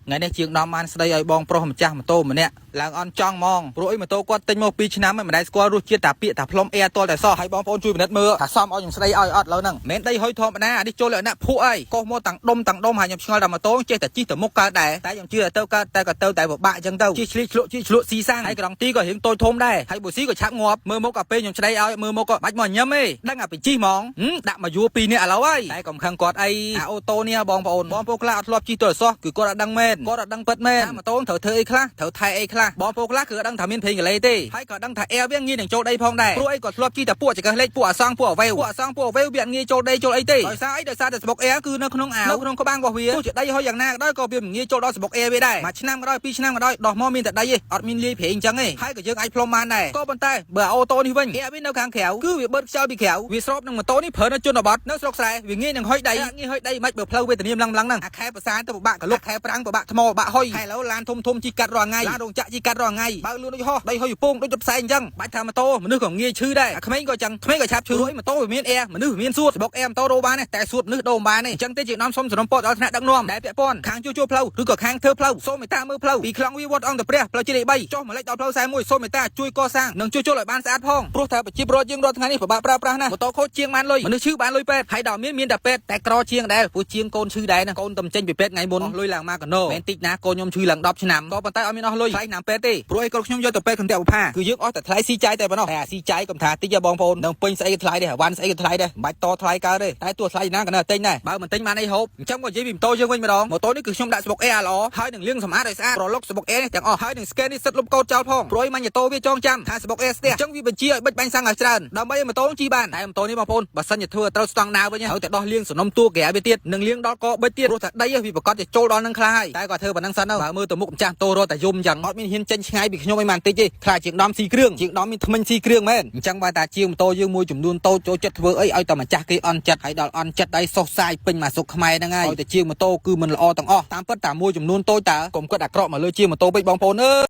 ថ្ងៃនេះជាងដំបានស្ដីឲ្យបងប្រុសម្ចាស់ម៉ូតូម្នាក់ឡើងអន់ចង់ហ្មងព្រោះអីម៉ូតូគាត់ទិញមក2ឆ្នាំហើយមិនដែលស្គាល់រសជាតិតាពាក្យតាផ្លុំអែតលតែសោះហើយបងប្អូនជួយពិនិត្យមើលថាសមឲ្យខ្ញុំស្ដីឲ្យអត់លើហ្នឹងមិនដីហុយធម្មតាអានេះចូលលក្ខណៈភក់ហើយកោះមកតាំងដុំតាំងដុំហើយខ្ញុំឆ្ងល់ថាម៉ូតូចេះតែជិះទៅមុខកើតដែរតែខ្ញុំជឿថាទៅកើតតែក៏ទៅតែពិបាកអញ្ចឹងទៅជិះឆ្លៀកឆ្លក់ជិះឆ្លក់ស៊ីសាំងហើយក្រង់ទីក៏រៀងតូចធំដែរហើយប៊ូស៊ីក៏ឆាប់ងាប់មើលមុខកាពេលខ្ញុំឆ្ដីឲ្យមើលមុខក៏បាច់មកញឹមទេដឹងអាពីជិះហ្មងដាក់មកយួរពីរនេះឥឡូវហើយតែកុំខឹងគាត់អីអាអូតូនេះបងប្អូនបងប្អូនខ្លះអត់ធ្លាប់ជិះទៅសោះគឺគាត់អត់ដឹងមែនគាត់អត់ដឹងពិតមែនថាម៉ូតូត្រូវធ្វើអីខ្លះត្រូវថែអីខ្លះបងប្អូនខ្លះគឺអត់ដឹងថាមានប្រេងកលេទេហើយក៏ដឹងថាអែវាងាយនឹងចូលដីផងដែរព្រោះអីគាត់ធ្លាប់ជិះតែពួកចង្កឹះលេខពួកអាសង់ពួកអាវេវពួកអាសង់ពួកអាវេវវាអត់ងាយចូលដីចូលអីទេដោយសារអីដោយសារតែសំបុកអែគឺនៅក្នុងអាវនៅក្នុងក្បាំងរបស់វាទោះជាដីហុយយ៉ាងណាក៏ដោយក៏វាមិនងាយចូលដល់សំបុកអែវាដែរមួយឆ្នាំក៏ដោយពីរឆ្នាំក៏ដោយដោះមកមានតែដីទេអត់មានលាយប្រេងអញ្ចឹងទេហើយក៏យើងអាចផ្លុំបានដែរក៏ប៉ុន្តែបើអូតូនេះវិញអែវានៅខាងក្រៅគឺវាបឺតខ្យល់ពីក្រៅវាស្របនឹងម៉ូតូនេះប្រើនៅជនបទនៅស្រុកស្រែវាងាយនឹងហុយដីងាយហុយដីមិនបើផ្លូវវេទនាមឡើងឡើងហ្នឹងអាខែប្រសាទៅពិបាកកលុកខែប្រាំងពិបាកថ្មពិបាកហុយហើយឥឡូវឡានធំធំជីកាត់រាល់ថ្ងៃឡានរោងចក្រជីកាត់រាល់ថ្ងៃបើលួនដូចហោះដីហុយពងដូចផ្សែងអញ្ចឹងបាច់ថាម៉ូតូមនុស្សក៏ងាយឈឺដែរអាក្មេងក៏ចឹងក្មេងក៏ឆាប់ឈឺរួយម៉ូតូវាមានអែមនុស្សវាមានសួតសបុកអែម៉ូតូរោបានតែសួតមនុស្សដូរបានទេអញ្ចឹងទេជានាំសុំសនំពតដល់ថ្នាក់ដឹកនាំដែលពាក់ព័ន្ធខាងជួសជុលផ្លូវឬក៏ខាងធ្វើផ្លូវសូមមេត្តាមើលផ្លូវពីខ្លងវិវត្តអង្គព្រះផ្លូវជាតិលេខ3ចុះមកលេខដល់ផ្លូវ41សូមមេត្តាជួយកសាងនិងជួសជុលឲ្យបានស្អាតផងព្រោះថាប្រជាពលរដ្ឋយើងរាល់ថ្ងៃនេះពិបាកប្រើប្រាស់ណាស់ម៉ូតូខូចជាងបានលុយមនុស្សឈឺបានលុយពេទ្យហើយដល់មានមានតែពេទ្យតែក្រជាងដែរព្រោះជាងកូនឈឺដែរណាកូនតំចេញពីពេទ្យថ្ងៃមុនអស់លុយឡើងមកកណោមិនតិចណាកូនខ្ញុំឈឺឡើង10ឆ្នាំក៏ប៉ុន្តែអត់មានអស់លុយថ្លៃណាពេទ្យទេព្រោះអីកូនខ្ញុំយកទៅពេទ្យខន្តីបុផាគឺយើងអស់តែថ្លៃស៊ីចាយតែប៉ុណ្ណោះតែអាស៊ីចាយកុំថាតិចបងប្អូននឹងពេញស្អីក៏ថ្លៃដែរអាវ៉ាន់ស្អីក៏ថ្លៃដែរមិនបាច់តថ្លៃកើតទេតែទោះថ្លៃណាក៏នៅតែទិញដែរបើមិនទិញបានអីហូបអញ្ចឹងក៏និយាយពីម៉ូតូយើងវិញម្ដងម៉ូតូនេះគឺខ្ញុំដាក់ស្បុកអែល្អហើយនឹងលាងសម្អាតឲ្យស្អាតប្រឡុកស្បុកអែនេះទាំងអស់ហើយនឹង scan នេះសិតលុបកោតចោលផងព្រោះម៉ាញ់តូវាចងចាំថាស្បុកអែស្ទះអញ្ចឹងវាបញ្ជាឲ្យបិចបាញ់សាំងឲ្យច្រើនដើម្បីឲ្យម៉ូតូជិះបានតែម៉ូតូនេះបងប្អូនបើសិនជាធ្វើត្រូវស្តង់ដារវិញត្រូវតែដោះលាងសំណុំតួក្រៅវាទៀតនិងលាងដល់កបិចទៀតព្រោះថាដីវាប្រកាសជាចូលដល់នឹងខ្លះហើយតែក៏ធ្វើប៉ុណ្ណឹងសិនទៅបើមើលទៅមុខម្ចាស់តូរត់តែយំអញ្ចឹងអត់មានហ៊ានចេញឆ្ងាយពីខ្ញុំអីបានតិចទេខ្លាចជាងដំស៊ីគ្រឿងជាងដំមានថ្មិញស៊ីគ្រឿងមែនអញ្ចឹងបើតាជាងម៉ូតូយើងមួយចំនួនតូចចូលចិត្តធ្វើអីឲ្យតែម្ចាស់គេអន់ចិត្តហើយដល់អន់ចិត្តហើយសុសសាយពេញមកស្រុកខ្មែរហ្នឹងហើយឲ្យតែជាងម៉ូតូគឺមិនល្អទាំងអស់តាមពិតតាមួយចំនួនតូចតើកុំគិតអាក្រក់មកលើជាងម៉ូតូពេកបងប្អូនអើយ។